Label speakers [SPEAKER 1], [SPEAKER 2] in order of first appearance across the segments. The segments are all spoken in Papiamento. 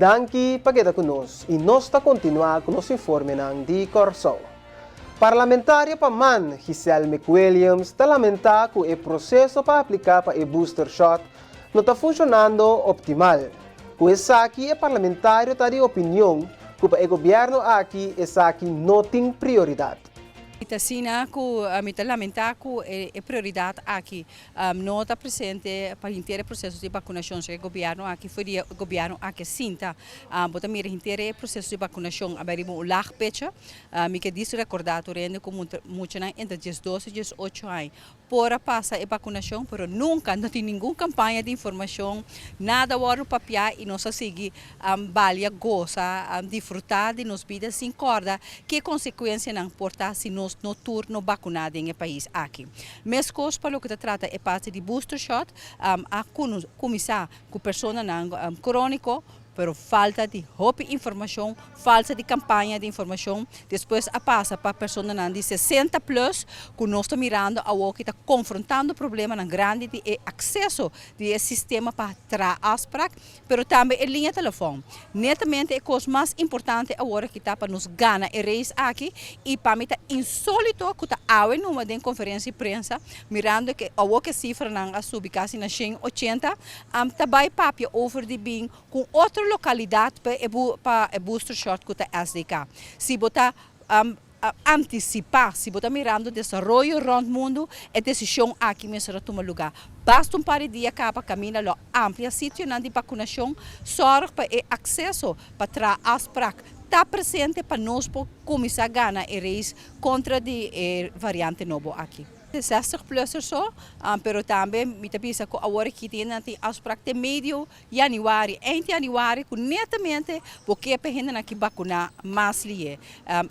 [SPEAKER 1] Danki pa keda ku nos i nos ta kontinuá ku nos informenan di Kòrsou. Parlamentario pa man, Giselle McWilliams ta lamentá ku e proseso pa apliká pa e booster shot no ta funshonando optimal. Ku esaki e parlamentario ta di opinion ku pa e gobièrnu aki esaki no tin prioridat.
[SPEAKER 2] Mi ta asina ku mi ta lamentá ku e prioridat aki no ta presente pa henter e proseso di bakunashon. So e gobièrnu aki for di e gobièrnu aki a sinta. Bo ta mira henter e proseso di bakunashon a bai riba un lag pecha. Mi ke dis rekordá tur hende ku muchanan entre 12 i 18 aña por a pasa e bakunashon, pero nunka no tin ningun kampaña di informashon, nada a wòrdu papiá i nos a sigui balia, gosa, disfrutá di nos bida sin kòrda ke konsekuensianan por ta si nos no tur no bakuná den e pais aki. Meskos pa loke ta trata e parti di booster shot, a kuminsá ku personanan króniko, pero falta di hopi informashon, falta di kampaña di informashon, despues a pasa pa personanan di 60 plus ku nos ta mirando awor ki ta konfrontando problemanan grandi di e akseso di e sistema pa traha afsprak, pero tambe e liña telefòn. Netamente e kos mas importante awor aki ta pa nos gana e race aki i pa mi ta insólito ku ta awe numa den konferensia di prensa mirando ke awor ke sifranan a subi kasi na 180 ta bai papia over di bin ku otro lokalidat pa e pa e booster shot ku ta SDK. Si bo ta antisipá, si bo ta mirando desaroyo rònt mundu, e desishon aki mester a tuma lugá. Basta un par di dia kaba kaminda lo amplia sitionan di bakunashon, sòrg pa e akseso pa traha afsprak ta presente pa nos por kuminsá gana e reis kontra di e variante nobo aki. 60 pluser so, pero tambe mi ta bisa ku awor aki tin nan tin afsprak te medio yanüari, eind yanüari ku netamente bo ke pa e hendenan ki bakuná mas lié.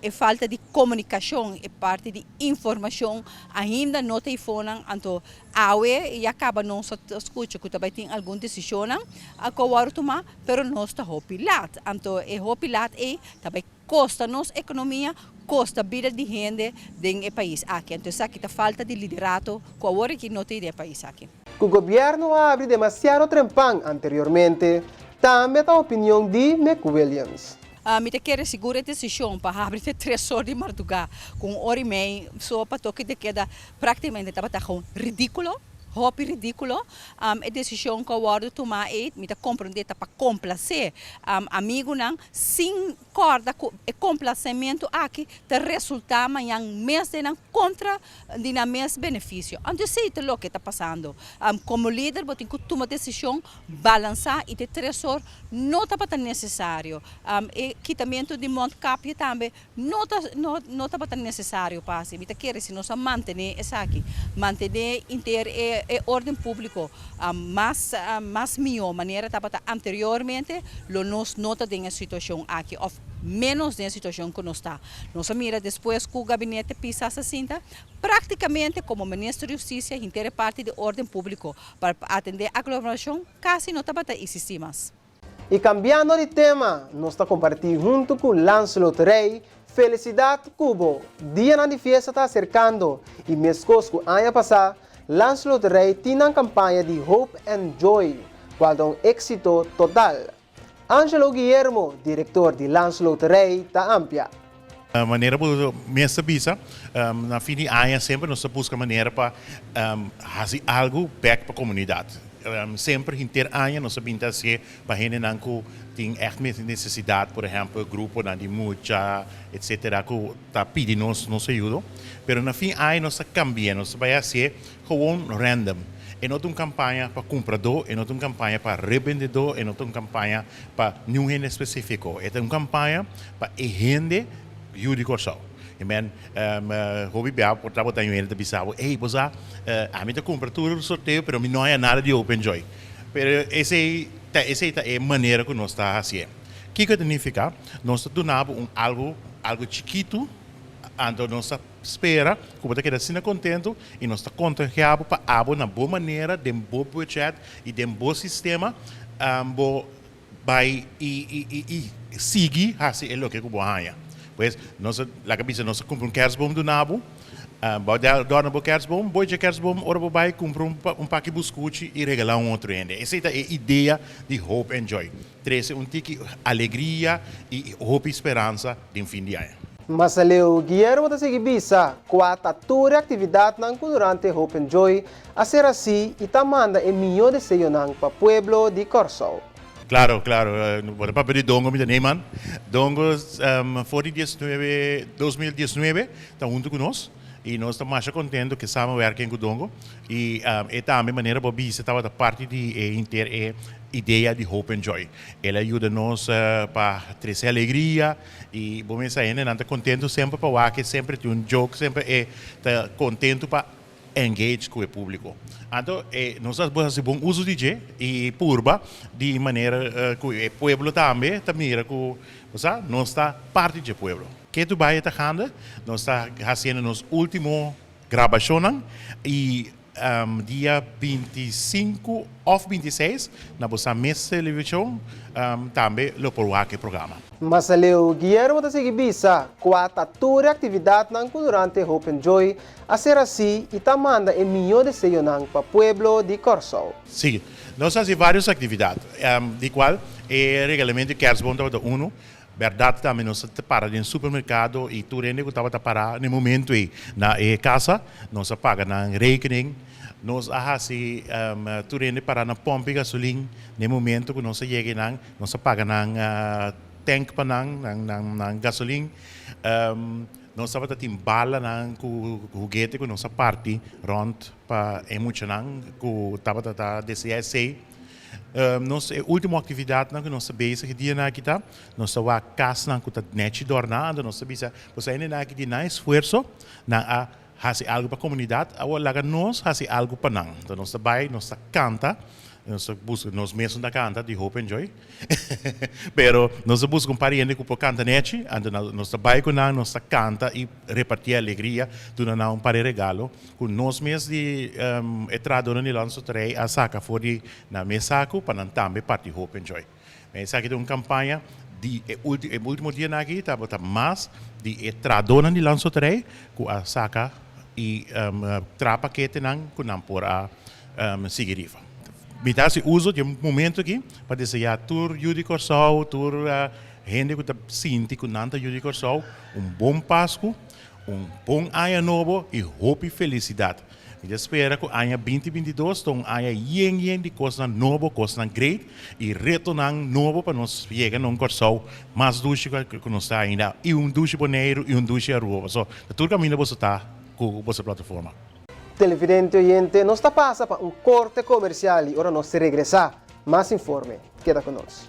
[SPEAKER 2] E falta di komunikashon, e parti di informashon ainda no ta eifonan, anto awe ya kaba nos a skucha ku ta bai tin algun desishonnan ku a wòrdu tumá, pero nos ta hopi lat, anto e hopi lat ei ta bai kosta nos ekonomia, kosta bida di hende den e pais aki. Anto esaki ta falta di liderato ku awor aki no tin den e pais aki.
[SPEAKER 1] Ku gobièrnu a abri demasiado trempan anteriormente, tambe ta opinion di McWilliams.
[SPEAKER 2] Mi ta kere sigur e desishon pa habri te tres or di mardugá ku un ora i mei so pa toke di keda práktikamente tabata gewoon ridíkulo, hopi ridíkulo. E desishon ku a wòrdu tumá ei mi ta komprondé ta pa komplasé amigunan sin kòrda ku e komplasementu aki ta resultá mañan mes den nan kontra di nan mes benefisio. Anto esei ta loke ta pasando. Komo lider bo tin ku tuma desishon balansá i te tres or no tabata nesesario. E kitamentu di mondkapje tambe No ta no no tabata necesario pa haci. Mi ta kere si nos a mantene esaki, mantene inter e e orden publico mas mas miho manera tabata anteriormente, lo nos no ta den e situacion aki of menos den e situacion cu nos ta. Nos a mira despues cu gabinete Pisas a sinta, practicamente como Minister di Husticia hinter e parti di orden publico pa atende aglomeracion casi no tabata existi mas.
[SPEAKER 1] I kambiando di tema, nos ta kompartí huntu ku Lancelot Rey felisidat ku bo! Dianan di fiesta ta aserkando i meskos ku aña pasá, Lancelot Rey tin nan kampaña di Hope and Joy, kual ta un éksito total. Angelo Guillermo, direktor di Lancelot Rey, ta amplia.
[SPEAKER 3] Manera bo mes ta bisa, na fin di aña semper nos ta buska manera pa hasi algu bek pa komunidat. Semper henter aña nos ta bin ta hasié pa hendenan ku tin ègt nesesidat, por ehèmpel gruponan di mucha etsetera ku ta pidi nos nos ayudo. Pero na fin aña nos ta kambi'é, nos ta bai hasié gewon random. E no ta un kampaña pa kumpradó, e no ta un kampaña pa rebendedó, e no ta un kampaña pa niun hende spesífiko. E ta un kampaña pa e hende yu di Kòrsou. I men, hopi bia por tabata un hende ta bisa bo, ey, bo sa, ami ta kumpra tur sorteo pero mi no haya nada di Hope and Joy. Pero esei ta esei ta e manera ku nos ta hasié. Kiko e ta nifiká? Nos ta duna bo un algu, algu chikitu, anto nos ta spera ku bo ta keda asina kontentu i nos ta kontagiá bo pa abo na bo manera, den bo budget i den bo sistema, bo bai i i i sigui hasi e loke ku bo haña. Pues nos a laga bisa nos a kumpra un kerstboom duna bo. Bo dòrna bo kerstboom, bo echa kerstboom ora bo bai kumpra un paki buskuchi i regalá un otro hende. Esei ta e idea di Hope and Joy, trese un tiki alegria i hopi speransa den fin di aña.
[SPEAKER 1] Mas aleu, Guillermo ta sigui bisa kua ta tur e aktividatnan ku durante Hope and Joy a ser hasí i ta manda e mihó deseonan pa pueblo di Kòrsou.
[SPEAKER 3] Claro, claro. Bo ta papia di Dongo, mi ta Neyman. Dongo for di diesnuebe, 2019 ta hunto cu nos y nos ta masha contento cu e samenwerking cu Dongo. Y e tambe manera bo bisa tabata parti di e henter e idea di Hope and Joy. El a yuda nos pa trece alegria y bo mester hendenan ta contento semper pa wak e semper tin un joke, semper e ta contento pa engage ku e públiko. Anto e nos a hasi bon uso di dje i purba di manera ku e pueblo tambe ta mira ku bo sa nos ta parti dje pueblo. Ketu bai e ta ganda, nos ta hasiendo nos último grabashonnan i dia 25 òf 26 na bo sa mes televishon tambe lo por wak e programa.
[SPEAKER 1] Mas aleu, Guillermo ta sigui bisa kua ta tur e aktividatnan ku durante Hope and Joy a ser hasí i ta manda e mihó deseonan pa pueblo di Kòrsou.
[SPEAKER 3] Sí, nos a hasi vários aktividat, di kual e regalamentu di kèrsboom tabata unu. Bèrdat tambe nos a para den supermerkado i tur hende ku tabata pará na e momentu ei na e kasa, nos a paga nan rekening. Nos a hasi tur hende pará na pòmp di gasolin na e momentu ku nos a yega einan, nos a paga nan tènk pa nan, nan gasolin. Nos tabata tin balanan ku hugete ku nos a parti rònt pa e muchanan ku tabata ta deseá esei. Nos e último aktividatnan ku nos ta bezig e dianan aki ta, nos ta wak kasnan ku ta nèchi dòrná, anto nos ta bisa, Boso hendenan aki di nan esfuerso, nan a hasi algu pa komunidat, awor laga nos hasi algu pa nan. Anto nos ta bai, nos ta kanta, nos ta buska, nos mesun ta kanta di Hope and Joy. Pero nos a buska un par di hende ku por kanta nechi, anto nos ta bai ku nan, nos ta kanta i repartí alegria, duna nan un par di regalo ku nos mes di e trahadónan di Landsloterij a saka for di nan mes saku pa nan tambe parti hopi enjoy. Esaki ta un kampaña di e e ultimo dianan aki tabata mas di e trahadónan di Landsloterij ku a saka i traha paketenan ku nan por a sigui rifa. Mi ta hasi uso di e momento aki pa deseá tur yu di Kòrsou, tur hende ku ta sinti ku nan ta yu di Kòrsou, un bon Pasku, un bon aña nobo i hopi felisidat. Mi ta spera ku aña 2022 ta un aña yen yen di kosnan nobo, kosnan great i retonan nobo pa nos yega na un Kòrsou mas dushi ku nos ta ainda i un dushi Boneiru i un dushi Aruba. Pasobra ta tur kaminda boso ta ku boso plataforma.
[SPEAKER 1] Televidente oyente, nos ta pasa pa un korte komersial i ora nos regresá, mas informe. Keda ku nos.